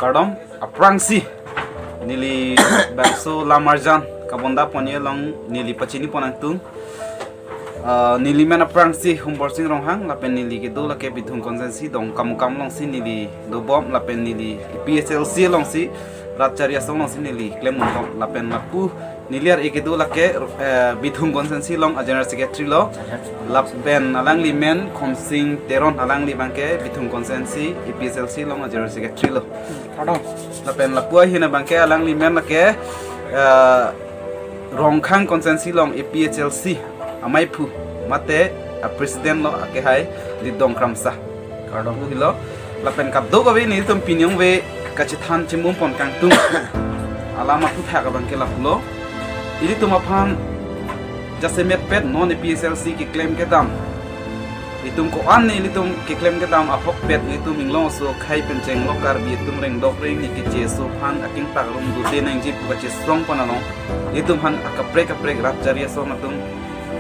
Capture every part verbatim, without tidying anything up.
Kardom, aphrangsi neli bangso lamarjan kabonda ponji along neli pachini pon nangtum. Ah, neli men aphrangsi Humborsing Ronghang, lapen neli kedo lake Bithung constituency Dongkamukam alongsi neli dobom, lapen neli A P H L C alongsi rat chari asong alongsi neli klem unbom, lapen lapu neli ar-e kedo lake, eh, Bithung constituency along a general secretary lo, lapen alangli men Khonsing Teron, alangli abangke Bithung constituency A P H L C along a general secretary lo. Kardom. Lapen lapu ahin abangke alangli men lake, eh, Rongkhang constituency along A P H L C amaiphu mate a president lo, akehai Lidong Kramsa. Kardom. Lapu helo. Lapen kadokave nelitum pini ong ve kachethan chimum pon kangtung alam aphuthak abangke lapulo. Ilitum aphan jasemet pet non A P H L C keklem kedam, itum ko-an ne ilitum keklem kedam ahokpet, ilitum inglong aso akhei pen chenglo, Karbi atum rengdok rengni keche aso aphan akingpak rum dute nangji pu kachesong pon along, itum aphan akaprek kaprek rat chari asong atum,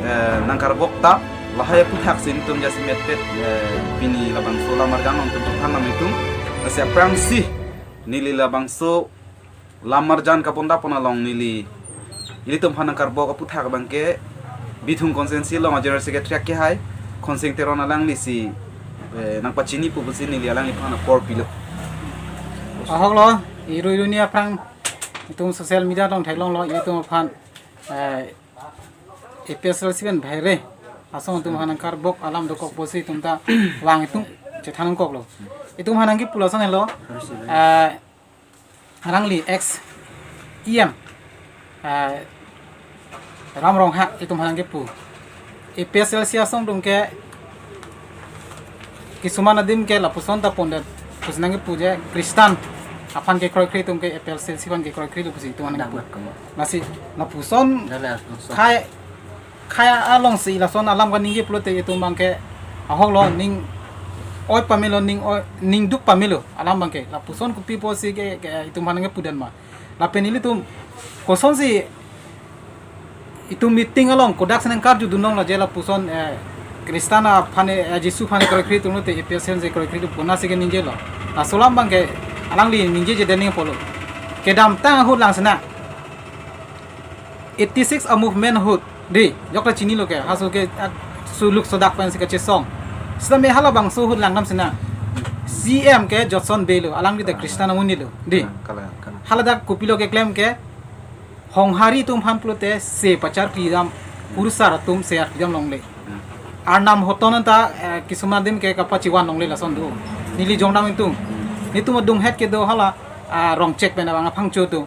eh, nangkarbok ta. Lahai aphuthak si nelitum jasemet pet, eh, pini labangso lamarjan along itum than nang itum. Lasi aphrangsi neli labangso lamarjan kabonda pon along neli, ilitum aphan nangkarbok aphuthak abangke Bithung constituency along a general secretary akehai Khonsing Teron alanglisi, eh, nangpachini pu pusi neli alangliphan apor pilo. Ahok lo, iru iru ni aphrang itum social media along theklonglo, itum aphan, eh, A P H L C pen bahere asong itum aphan nangkarbok alam dokok pusi itum ta vang itum chethan nangkoklo. Itum aphan nangkipu lason helo, eh, alangli ex E M, eh, Ram Ronghang, itum aphan nangkipu. A P H L C asong atum ke kisuman adim ke lapuson ta pondet pusi nangkipu je, Christian aphan kekroikre atum ke A P H L C aphan kekroikre lo pusi itum aphan nangkipu. Lasi lapuson khei, khei alongsi lason alam kaningje pulote itum abangke ahok lo, ning oi pamelo, ning oi, ning duk pamelo alam abangke. Lapuson kopi pusi ke, ke itum aphan nangkipu den ma. Lapen ilitum kosonsi itum meeting along kodak si nangkarjudun long la je lapuson, eh, Christian aphan, eh, Jisu aphan kroikre atum lote A P H L C kroikre atum konatsi keningjelo. Laso alam abangke alangli ningjeje den nangji pulo. Kedamtang ahut lang sena eighty six a movement ahut, dei, jokta chinilo ke, haso ke, ah, suluk sodak pensi kachesong. Sitame halabangso ahut langdam sena C M ke Jotson Bey lo, alangli ta Christian amonit lo, dei. Kalang, kalang. Hala dak kopilo keklem ke, Honghari atum aphan pulote se pacharkli dam, kurusar atum se arkli dam longle. Arnam hoton ta, eh, kisuman adim ke kapachivan longle lason do. Neli jongdam itum. Nelitum adunghet kedo hala, ah, Rongchek pen abang aphangcho atum.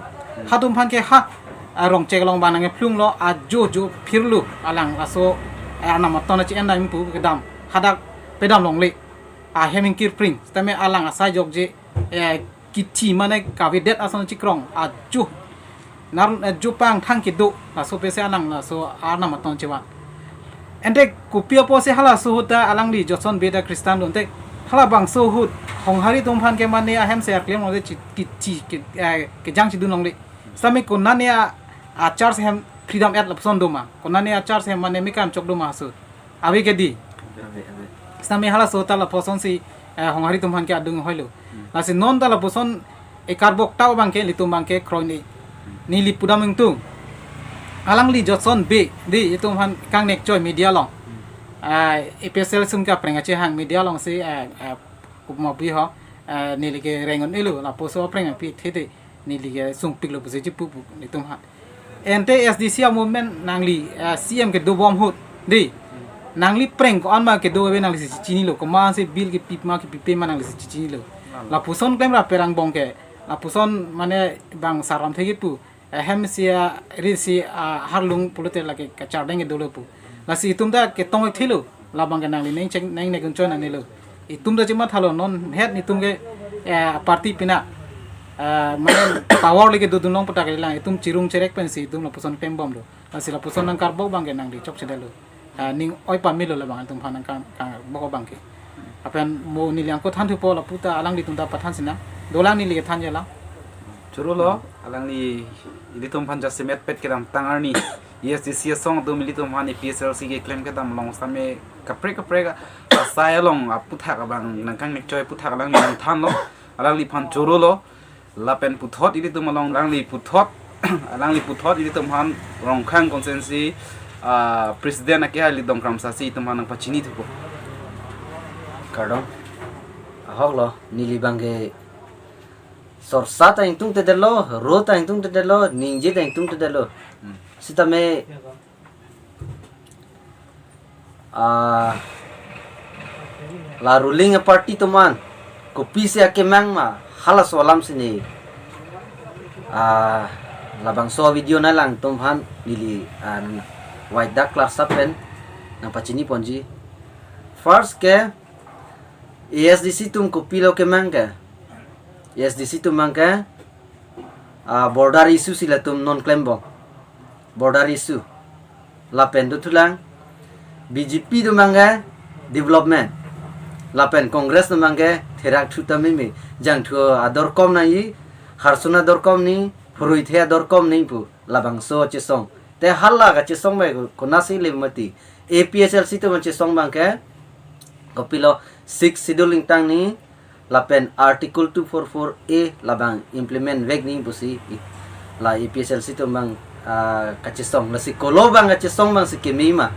Halatum aphan ke ha, ah, Rongchek along abang nangkephlunglo, ajo jo phirlo alang laso, eh, arnam hoton chi-en dam pu kedam. Hadak pedam longle. Ahem ingkirpring. Sitame alang asai jokje, eh, kithi mane kavedet ason chikrong ajo. Nar, eh, jupang thang kedo, laso pensi alang laso arnam hoton chivan. Ante kopi apotsi halaso ahut ta alangli Jotson Bey ta Christian lo, ante halabangso ahut Honghari atum aphan ke mane ahem se arklem longle chi, kithi ke, eh, kejang chidun longle. Sitame konane a, a church ahem freedom at lapuson do ma. Konane a church ahem mane mekam chok do ma haso. Ave ke dei. Ave, ave. Sitame halaso ta lapuson si, eh, Honghari atum aphan ke adung hoilo. Hmm. Lasi non ta lapuson ekarbok ta abangke, ilitum abangke kroini. Hmm. Neli pudam ingtung. Alangli Jotson Bey, dei, itum aphan kangnek choi media along. Hmm. Ah, A P H L C sum ke aphrang achehang media alongsi, eh, eh, upma bui ho, eh, neli ke reng un-elo, lapuson aphrang aphi the dei. Neli ke sungpiklo pusi chipu pu itum aphan. Ante A D C a movement nangli, eh, C M kedobom ahut, dei. Nangli phrang ko-an ma kedo ave nanglisi chinilo, komatsi bill kepi ma kepipe ma nanglisi chinilo. Lapuson klemra perang bong ke, lapuson mane bang saram thek kipu, eh, hem si a, ri si a, harlung pulote lake kachardeng ke dolo pu. Lasi itum ta ketong thilo, labang ke nangli neng cheng, neng ne kunchon nangnelo. Itum ta chemathalo non het itum ke, eh, party pina, eh, mane power lake dodun long pu ta ke lang itum chirung cherek pensi itum lapuson pembom lo. Lasi lapuson nangkarbok abangke nangli chokchedetlo. Eh, ning oi pamelo labang itum aphan nangkang, kang bok abangke. Lapen mo neli angko thanthupo lapu ta alanglitum ta pathan sina. Dolang neli kethan jela. Choro lo, alangli ilitum aphan jasemet pet kedamtang arni A S D C asong atum ilitum aphan A P H L C keklem kedam along sitame kaprek kaprek asai along aphuthak abang nangkangnek choi aphuthak alangli nangthanlo. Alangliphan chorolo, lapen puthot ilitum along alangli puthot, alangli puthot ilitum aphan Rongkhang constituency, ah, president ake hai Lidong Kramsasi itum aphan nangpachini thupo. Kardom. Ahok lo, neli abangke sorsa ta ingtungtedetlo, ro ta ingtungtedetlo, ningje ta ingtungtedetlo. Hmm. Sitame, ah, la ruling party atum an kopisi akemang ma, halaso alam si ne, ah, labangso video nanglangtum aphan neli, ah, waidak klarsa pen nangpachiniponji. First ke, A S D C atum kopilo kemang ke? A S D C atum abangke, ah, border issue si latum non klembom. Border issue. Lapen dothulang, B J P atum abangke development. Lapen Congress atum abangke therak thu ta meme. Jangthu ador kom nangji, harsun ador kom nangji, phurui the ador kom nangji pu labangso chesong. Te hala kachesong bai ko-, konatsi le mati. A P H L C atum chesong abangke kopilo, Sixth Schedule ingtang nangji, lapen Article two four four A labang implement vek nangji pusi i-, la A P H L C atum abang, ah, kachesong, lasi kolo abang kachesong abang si keme ma,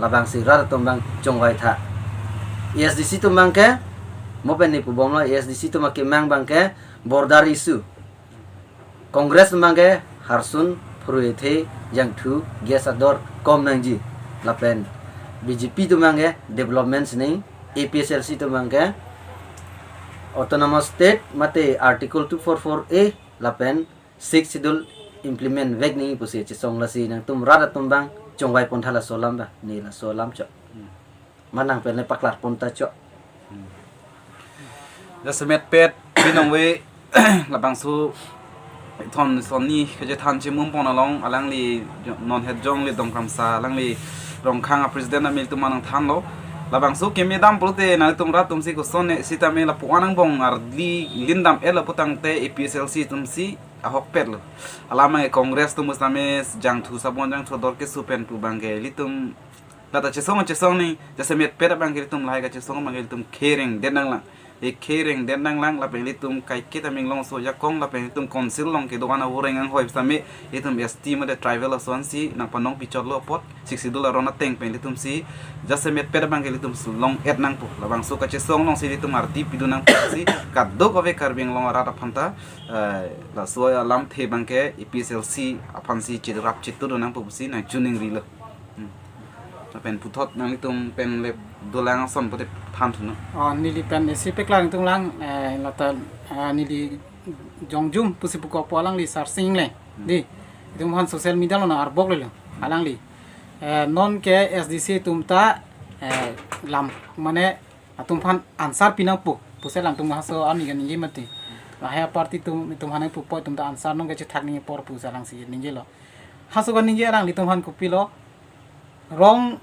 labang si rat atum abang chongvai tha. A S D C atum abangke, mo pen ne pubomlo, A S D C atum akemang abangke border issue. Congress atum abangke harsun, phurui the, jangthu, gas ador kom nangji. Lapen B J P atum abangke development si nangji, A P H L C atum abangke autonomous state mate Article two four four A lapen Sixth Schedule implement vek nangji pusi chesong, lasi nangtum rat atum abang chongvaipon tha laso alam ba, ne laso alam chot. Hmm. Manang pen le paklarpon ta chot. Hmm. Jasemet pet, binong ve, labangso thon sonni kachethan chimum pon along, alangli jo-, non het jong Lidong Kramsa, alangli Rongkhang a president amel atum nangthanlo. Labangso keme dam pulote nangtum rat atum si koson ne sitame lapu-an angbong ardi lindam-etlo putangte A P H L C atum si ahokpetlo. Alam ke Congress atum sitame jangthu sabon jangthu ador keso pen pu abangke ilitum lata chesong chesong nangji, jasemet pet abangke ilitum lahai kachesong abangke ilitum kereng den nanglang. E kereng den nanglang lapen ilitum kaiketa minglong so jakong lapen ilitum council along kedo-an avoreng anghoi sitame ilitum S T mate tribal ason si nangpanong pichotlo apot, Sixth Schedule aron ateng pen ilitum si jasemet pet abangke ilitum si long-et nangpo. Labangso kachesong along si ilitum ardi pidun nangpo si kadokave Karbi Anglong arat aphan ta, eh, laso alamthe abangke A P H L C aphan si cherap chetudun nangpo si nangchiningrilo. Hmm. Lapen puthot nanglitum pen le dolang ason pute than thuno. Oh, neli pen isi peklang tung lang, eh, lata, eh, neli jongjum pusi puko po alangli Sarsing le. Hmm. Di, itum aphan social media along nang-arbok lelo, alangli. Eh, non ke S D C atum ta, eh, lam, mane atum aphan answer pi nangpo pusi alangtum haso arni kaningje mati. Lahai party atum, itum aphan nangpupo, itum ta answer nong kachethak nangji apor pusi alangsi ningjelo. Haso kaningje alanglitum aphan kopilo, wrong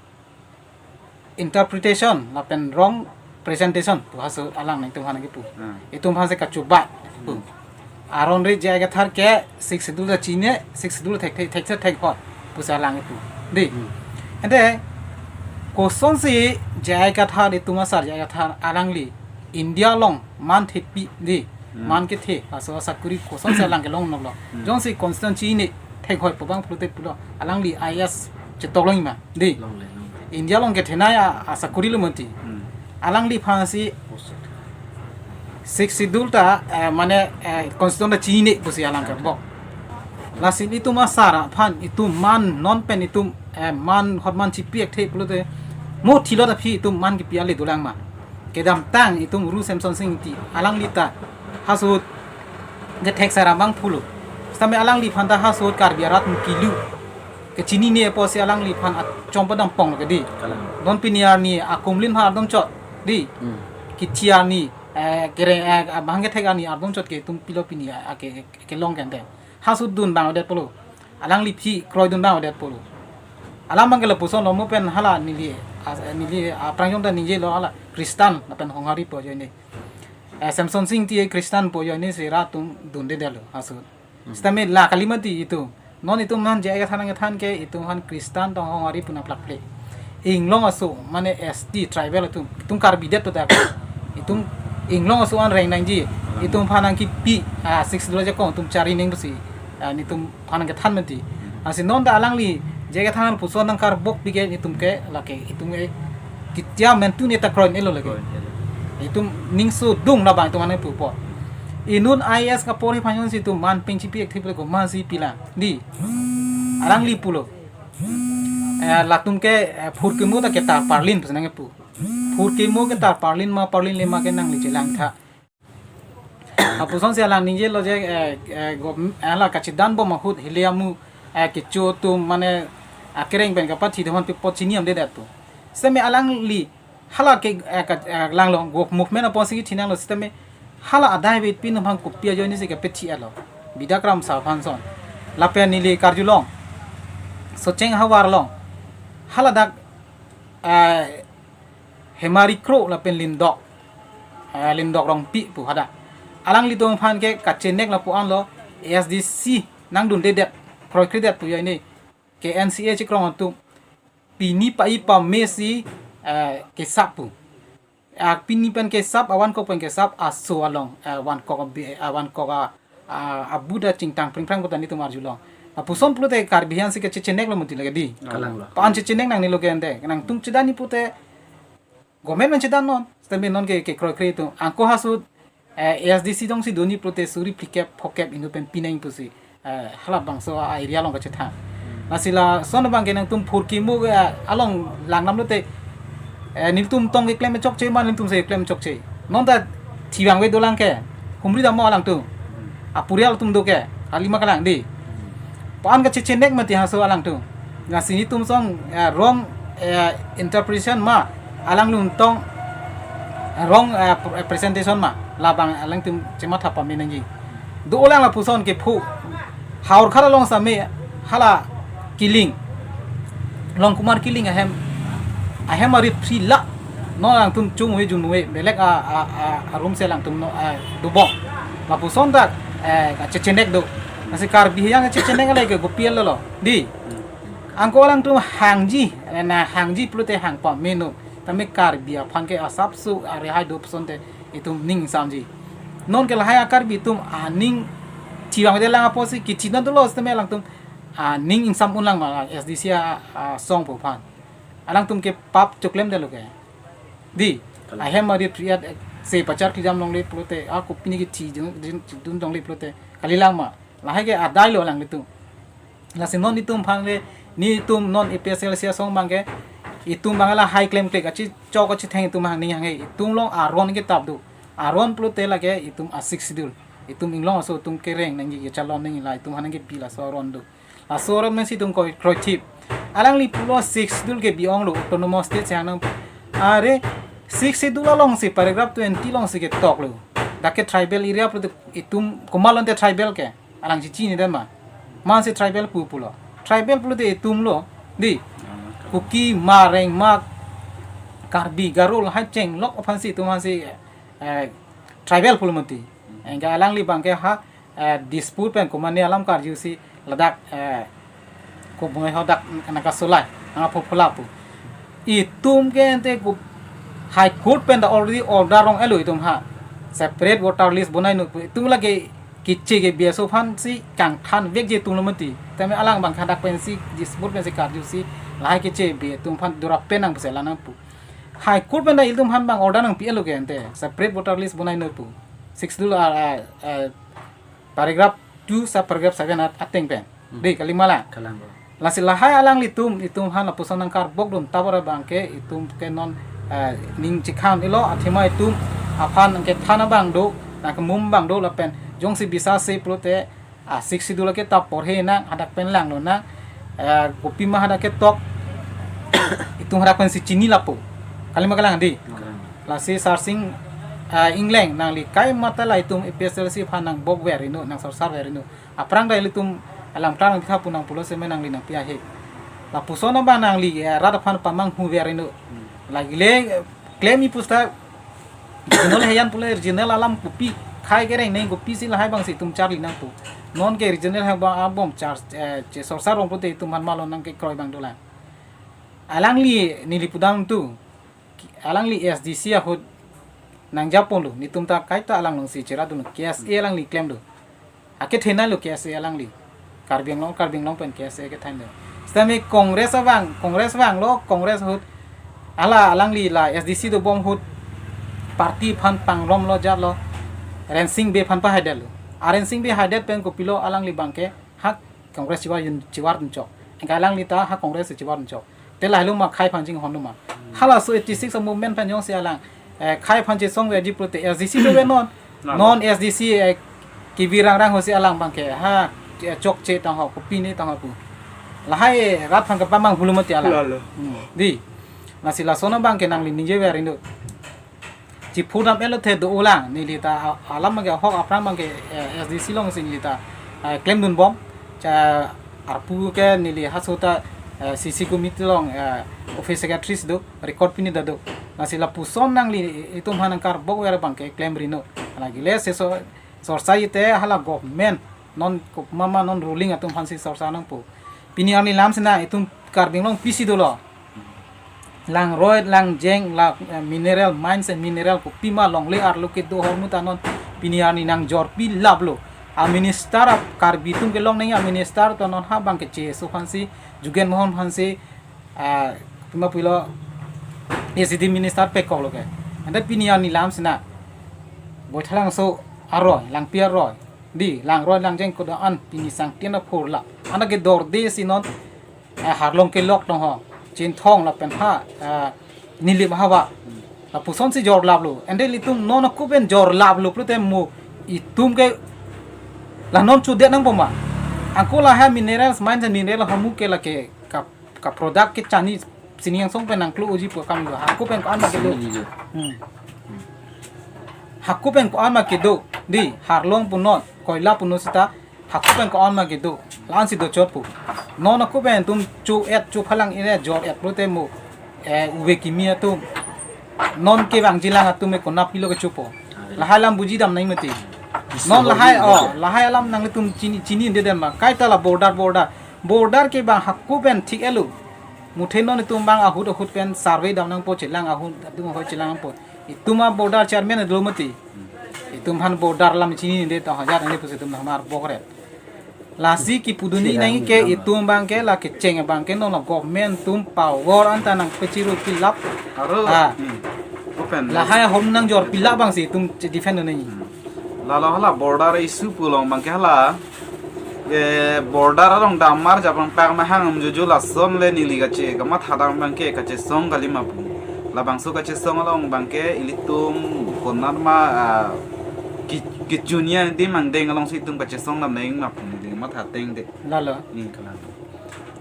interpretation lapen wrong presentation pu haso alang nangtum aphan kipu. Hmm. Itum aphan si kachubai pu. Hmm. Aron ri J I Kathar ke Sixth Schedule ta chine, Sixth Schedule thek thek thek thek thek hot pusi alang kipu. Di. Hmm. Ante kosonsi J I Kathar, itum asar J I Kathar alangli India along man thepi di. Hmm. Man kethe, aso asakuri kosonsi alang kelong noklo. Hmm. Jongsi constitution chine thek hoi pu abang pulote pulo, alangli I A S chetok longji ma di. Longle, longle. India along kethenei a, asakuri lo mati. Hmm. Alangliphan si Post. Sixth Schedule ta, eh, mane, eh, constitution ta chine pusi alang kebok. Lasi itum asar aphan itum man non pen itum, eh, man hot man chipi-ekthe pulote mo thilot aphi itum man kipi ale dolang ma. Kedamtang itum Ru Semsonsing Ingti alangli ta haso ahut kethek sar abang pulo. Sitame alangliphan ta haso ahut Karbi arat mukilu kechinine apotsi alangliphan achom padam ponglo ke di. Kalang. Non pini arni akumlin ha ardom chot di. Hmm. Kithi arni, eh, kere, eh, abang kethek arni ardom chot ke itum pilo pini, ah, ke, ke, kelong kente. Haso ahut dun abang adet pulo. Alangli aphi kroidun abang adet pulo. Alam abangke lapuson lo, mo pen hala neli, as-, neli aphrang jong ta ningjelo, hala Christian lapen Honghari pu ajoine. Eh, Semsonsing Ingti Christian pu ajoine si rat atum dundedetlo haso ahut. Hmm. Sitame la kali mati itum. Non itum aphan J I Kathar nangkethan ke itum aphan Christian tong Honghari pu nangplakple. Inglong aso mane S T tribal atum, itum Karbi det to dak. Itum Inglong aso an reng nangji. Itum aphan nangkipi, ah, Sixth Schedule ajakong itum chari nang pusi, ah, netum aphan nangkethan mati. Lasi non ta alangli je kethan puson nangkarbok pi ke netum ke lake itum ke kitia mentu ne ta kroin elo lake. Kroin elo. Itum ning sodung labang itum ane pupo. Inut I A S kapor hi phanyon si itum man peng chipi akthip le ko man si pila. Dei. Alangli pulo. Eh, latum ke, eh, phurkimo ta ketar parlin pusi nangpu. Phurkimo ketar parlin ma parlinle ma ke nangli chelangtha. Lapuson si alang ningjelo je, eh, eh, gov-, eh, la kachidan bom ahut hile amu, eh, kecho atum mane akereng pen kapathi dohon pi apot chini amde det tu. Seme alangli hala ke, eh, ka, eh, langlo, gov movement apot si kithi nanglo sitame hala adai vet pi numhang kopi ajoine si kapethi alo. Bidya Kramsa aphan son. Lapen neli karjulong. Socheng ahavar along. Hala dak, eh, Hemari Kro lapen Lindok. Eh, Lindok Rongpi pu hadak. Alanglitum aphan ke kachenek lapu anlo A S D C nangdunde det. Kroikre det pu ajoine. K N C A chikrong atum. Pini pa-i pame si, eh, kesap pu. Ah, pini pen kesap, awan kok pen kesap, aso along, eh, awan kok abi, awan kok a, ah, abuda chingtang pringprang puta netum arjulong. Lapuson pulote Karbi aphan si kechechenek lo mati lake dei. Kalanglo. Pan chechenek nangne lo ke ante. Nangtum chedani pute, government men chedan non. Sitame non ke, kekroikre itum. Angko ahut, eh, A S D C jongsi doni pulote suri phlikep phokep inut pen pinang pusi, eh, halabangso a-area along kachethan. Lasi lason abang ke nangtum phurkimo ke, eh, along langdam lote, eh, nelitum tong keklem chokche ma nelitum si keklem chokche. Non ta thivang ave dolang ke. Humri dam mo alangtum. Apurial atum do ke. Kali ma kalang dei. Pan kachechenek mati haso alangtum. Lasi netum song, eh, wrong, eh, interpretation ma, alanglitum tong, eh, wrong, eh, pr-, eh, presentation ma, labang alangtum chematha pame nangji. Dolang lapuson kepho. Howraghat along same hala Killing. Longkumar Killing ahem, ahem arit phri la. Non alangtum chungnoi jungnoi belek a, a, a, a room si alangtum non, eh, dobom. Lapuson dak, eh, kachechenek do. Lasi Karbi aphan kachechenek alai ke kopi elo lo. Dei. Angko alangtum hangji, eh, nang hangji pulote hang pame non. Tame Karbi aphan ke asapso arihai do puson te itum ning ingsamji. Non ke lahai a-Karbi atum aning thivang avelang apotsi kithi non dolo sitame alangtum aning ingsam unlang ma A S D C a, asong pu aphan. Alangtum ke pap choklemdetlo ke. Dei, kalang. Ahem arit phri-at, eh, se pachar kejam longle pulote, a kopi ne kithi jun, jun, jun longle pulote, kalilang ma. Lahai ke adai lo alanglitum. Lasi non netum aphan le, netum non A P H L C asong abang ke, itum abang lahai klemkle kachichok kachitheng itum hang ning hang he, itum along aron ketap do. Aron pulote lake itum a-Sixth Schedule. Itum inglong aso itum kereng nangji kechalon nangji la itum aphan nangkepi laso aron do. Laso aron men si itum kroi, kroithip. Alangli pulo Sixth Schedule ke bi-ong lo, autonomous state si hang nang. Are, Sixth Schedule along si paragraph twenty along si ketok lo. Dak ke tribal area pulote itum komat lo ante tribal ke. Alang chechini det ma. Man si tribal pu pulo. Tribal pulote itum lo. Dei. Kuki, Hmar, Rengma, Karbi, Garo, lahai chenglok aphan si itum aphan si, eh, tribal pulo mati. Anke alangli abang ke ha, eh, Dispur pen komatne alam karju si ladak, eh, ko bung ho dak nangkasolai, nangkaphophola pu. Itum ke ante ko High Court pen ta already order rong-et lo itum ha. Separate voter list bonai non pu. Itum lake kiche ke B S O aphan si kangthan vekji itum lo mati. Tame alang abang hadak pen si Dispur pen si karju si lahai kiche bi itum aphan dura pen nang pusi la nangpu. High Court pen ta ilitum aphan abang order nangpi-et lo ke ante. Separate voter list bonai non pu. Sixth Schedule, ah, ah, ah, paragraph two sub paragraph seven at-, ateng pen. Hmm. Dei, kali ma la. Kalang bo. Lasi lahai alanglitum, itum aphan lapuson nangkarbok dun tabor abang ke, itum ke non, eh, ning chikhan ilo, athema itum aphan nangkethan abang do, nangkemum abang do lapen, jongsi bisa se pulote, ah, Sixth Schedule ke ta porhe nang, hadak pen langlo nang, eh, kopi ma hadak ketok, itum hadak pen si chini lapu. Kali ma kalang dei. Kalang. Lasi Sarsing, eh, Engleng nangli kai mata la itum A P H L C aphan nangbok ver inu, nangsorsar ver inu. Aphrang ta ilitum alam klar nangpitha pu nang pulo seme nangli nangpi ahe. Lapuson abang nangli, eh, rat aphan pamanghu ver inu. Hmm. Lagile, eh, claim i pusta, regional heyan pulo regional alam kopi, khai kereng neng kopi si lahai abang si itum charli nangpu. Non ke regional heyan abang abom char, eh, che sorsar rong pulote itum aphan malo nangkekroi abang dolang. Alangli neli pudam tu, alangli A S D C ahut nangjaponlo, netum ta kaita alang alongsi cheradun, K S A alangli klemlo. Akethenei lo K S A alangli. Karbi Anglong, Karbi Anglong pen K S A kethenei lo. Sitame Congress abang, Congress abang lo, Congress ahut. Hala alangli la S D C dobom ahut party aphan pangromlo jatlo. Rensing Bey aphan pahaidetlo. A Rensing Bey haidet pen kopilo alangli abangke ha Congress chivar yun, chivardunchok. Anke alangli ta ha Congress chivardunchok. Te lahelo ma khei aphan chinghonlo ma. Halaso eighty six movement pen jongsi alang, eh, khei aphan chesongveji pulote S D C dover non. Nang. Non S D C, eh, kevirang rang ahutsi alang abangke ha, eh, chokche tangho, kopine tangho pu. Lahai rat aphan kapamanghulo mati alang. Lalo. Hmm. Dei. Lasi lason abangke nangli ningjever indo. Chiphu dam-etlo the do-olang, neli ta a-, alam abangke ahok aphrang abangke, eh, S D C alongsi neli ta, eh, klemdunbom. Cha arpu ke neli halaso ta, eh, C C committee along, eh, office secretary si do, record pini ta do. Lasi lapuson nangli itum aphan nangkarbokver abangke klemri non. Lake le se so, sorsa ite hala government non kok mama non ruling atum aphansi sorsa nangpo. Pini arni lam sina itum Karbi Anglong pisi dolo. Langroi, langjeng, la, eh, mineral, mines and mineral kopima longle arlo kedo ahormu ta non pini arni nangjorpi laplo. A minister a Karbi atum kelong nangji a minister ta non ha abangke J S O aphansi, Jugen Mohan aphansi, ah, pima pulo A C D minister pekoklo ke. Ante pini arni lam sina Boithalangso aroi, Langpi aroi, dei, langroi langjeng kedo-an pini sangtin aphurla. Anta kedorde si non, eh, harlong kelok tangho, Chinthong lapen ha, eh, Nilip ahavar. Lapusonsi jorlaplo. Ante ilitum non ako pen jorlaplo pulote mo itum ke la non chudet nangpo ma. Ako lahai minerals, mines and mineral ahormu ke lake ka, ka product ke chani sini angsong pen nangklo-oji pu akam lo. Ako pen ko-an ma kedo. Sini lo. Hmm. Ako pen ko-an ma kedo. Dei, harlong punon, koila punon seta. Ako pen ko-an ma kedo. La-ansi dochot pu. Non ako pen itum cho-et, chophalang ire jor-et pulote mo, eh, uve kimi atum, non kevangjilang atum e konatpilo kechopo. Lahai alam buji dam nangji mati. Non lahai, oh, lahai alam nanglitum chini, chinidedetma. Kaita la border, border. Border ke abang ako pen thik-etlo. Muthe non itum abang ahut ahut pen survey dam nangpo, chelang ahut, atum ahut chelang nangpo. Itum a border chairman do mati. Itum aphan border alam chinine tangho, ajat ani pusi itum aphan arbokre. Lasi kipudun nangji ke itum abangke la kecheng abangke non la government atum power anta nangpachirupilap. Aro, ah, hmm. Open. Lahai ahormu nangjorpilap abangsi itum che-defend nangji. Hmm. Lalo hala border issue pu along abangke hala, eh, border along dammarjap abang pek mahang am juju lason le neli kache kamatha dam abangke kachesong kalima pu. Labangso kachesong along abangke ilitum konatma, ah, ki, kichunia di mangdeng alongsi itum kachesong dam nangji ma pu neli matha tengde. Lalo. Ni kalang.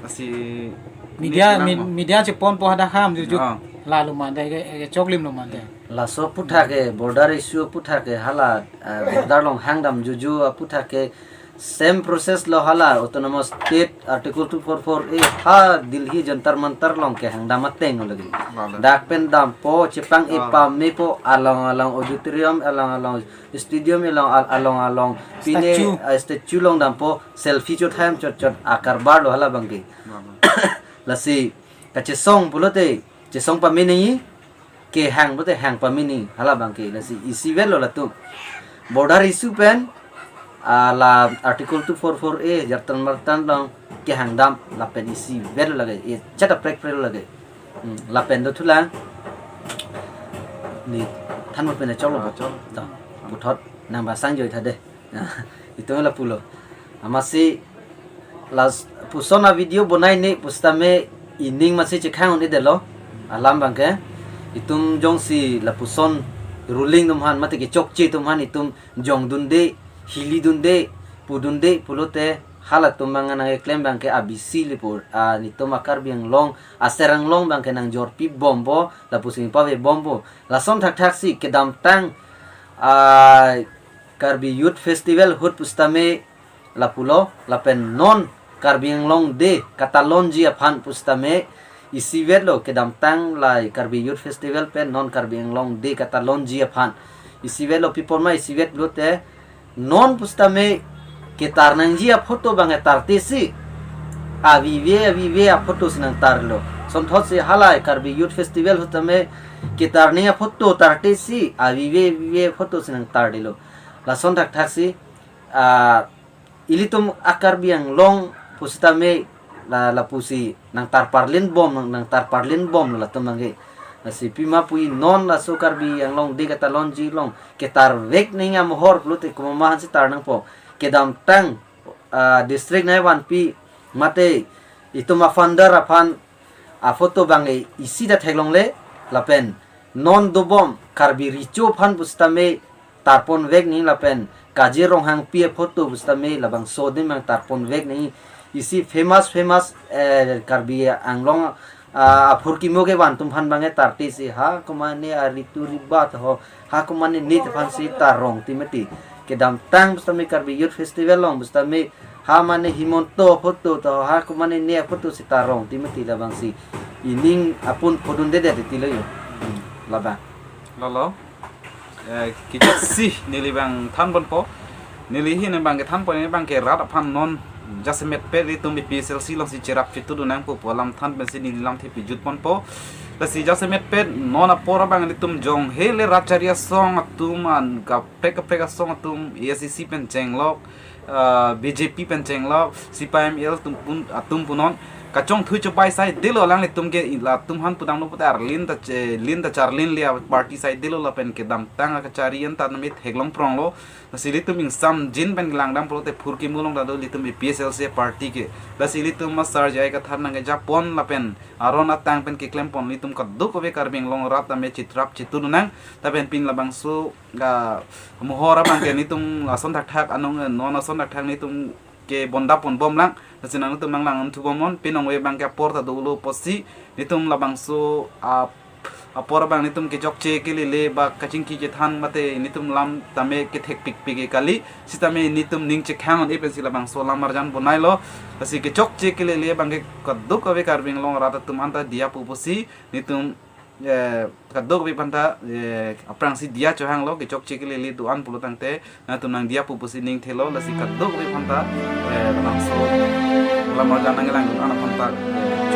Lasi media, ni mi-, media cheponpo hadak ham juju. Ah. Lalo mande ke, ke choklimlo mande. Laso aputhak ke, border issue aputhak ke, hala, eh, border along hangdam juju aputhak ke, same process lo hala, Autonomous State, Article two four four A, ha Delhi Jantar Mantar along kehangdam ateng lo lagi. Lalo. Dak pen dampo, chepang, ah, ipamepo, along along auditorium, along along stadium, along al-, along along pine, statue, ah, statue along dampo, selfie chot ham chot chot, akar bar lo hala abangke. Lalo. Lasi, kachesong pulote, chesong pame nangji, kehang pulote hang pame nangji, hala abangke, lasi isivet lo latum. Border issue pen, ah, la Article two four four A, Jantar Mantar along kehangdam, lapen isivet lo lake, e, chata prek prek lo lake. Hmm, lapen dothulang. Ni, thanmut pen choklo. Ah, bo. Choklo. To, puthot, nang basang joi thade. Itum lapulo. Amatsi lapuson a video bonaine pusitame ining amatsi chekhang un-edetlo. Alam abangke itum jongsi lapuson ruling atum aphan mate kechokche atum aphan itum jongdunde, hilidunde, pudunde pulote halatum abang nangkeklem abangke abisi lipur. A, netum a Karbi Anglong, aser Anglong abangke nangjorpibompo, lapuson pavebompo. Lason thakthaksi kedamtang, a, Karbi Youth Festival ahut pusitame lapulo, lapen non Karbi Anglong Day katalonji aphan pusitame isivetlo, kedamtang lahai Karbi Youth Festival pen non Karbi Anglong Day katalonji aphan isivetlo, pi apot ma isivet pulote non pusitame ketar nangji aphoto abang etarte si, avive avive aphoto si nangtarlo. Sonthot si halai Karbi Youth Festival ahut tame ketar ning aphoto tarte si, avive vive aphoto si nangtardelo. Lason thakthak si, ah, ilitum a-Karbi Anglong pusitame la, lapusi nangtarparlin bom, nang, nangtarparlin bomlo latum abangke. Lasi pima pu non laso Karbi Anglong Day katalonji along ketarvek ning amohor pulote komat aphan si tar nangpo. Kedamtang, ah, district nai vanpi mate itum a-founder aphan aphoto abang isi ta theklongle, lapen non dobom Karbi Recho aphan pusitame tarponvek ning lapen Kajir Ronghangpi aphoto pusitame labangso adim abang tarponvek ning, isi famous famous, eh, Karbi Anglong, ah, aphurkimo kevan atum aphan abangke tarte si, ha komane aritu ribat ho, ha komane nit aphan si tarong ti mati. Kedamtang pusitame Karbi Youth Festival along pusitame ha mane Himanta aphoto to, ha komane ne aphoto si tarong ti mati, labangsi ining apun phodundedet ti lo yo. Hmm, labang. Lalo. Eh, kejut si neli abang thanponpo. Neli ahin abang kethanpon abangke rat aphan non jasemetpet ilitum A P H L C alongsi cherap chetudun nangpo pu alam than pensi neli lamthe pejutponpo. Lasi jasemetpet non apor abang ilitum jonghe le rat chari asong atum an kaprek kaprek asong atum A S D C pen chenglok, ah, B J P pen chenglok, C P I M L atum pun, atum punon kachongthui chobai saidelo alanglitum ke, latum aphan pudamlo pute arlin ta che, lin ta charlin le a-party saidelo lapen kedamtang akachari an ta namit theklong pronglo. Lasi ilitum ingsamjin pen langdam pulote phurkimo along ta do ilitum A P H L C party ke. Lasi ilitum masar jai kathar nangkejapon lapen aron atang pen keklempon ilitum kadokave Karbi Anglong rat tame cherap chetudun nang, lapen pin labangso, ah, mohor abangke nelitum ason thakthak anong, eh, non ason thakthak nelitum kebondapon bomlang, lasi nangtum nanglang-un thubomnon, pin ongve abangke apor ta dolo pusi, nelitum labangso, ah, apor abang nelitum kechokche kelele ba kachingki chethan mate nelitum lam tame kethekpikpik ke kali, sitame nelitum ning chekhang un-e pensi labangso lam arjan bonailo, lasi kechokche kelele abangke kadokave Karbi Anglong rat atum anta diya pu pusi, nelitum, eh, kadokave aphanta, eh, aphrangsi diya chohanglo, kechokche kelele do-an pulo tangte, nangtum nangdiya pu pusi ning thelo, lasi kadokave aphanta, eh, labangso lam arjan nangkelang an aphanta, eh,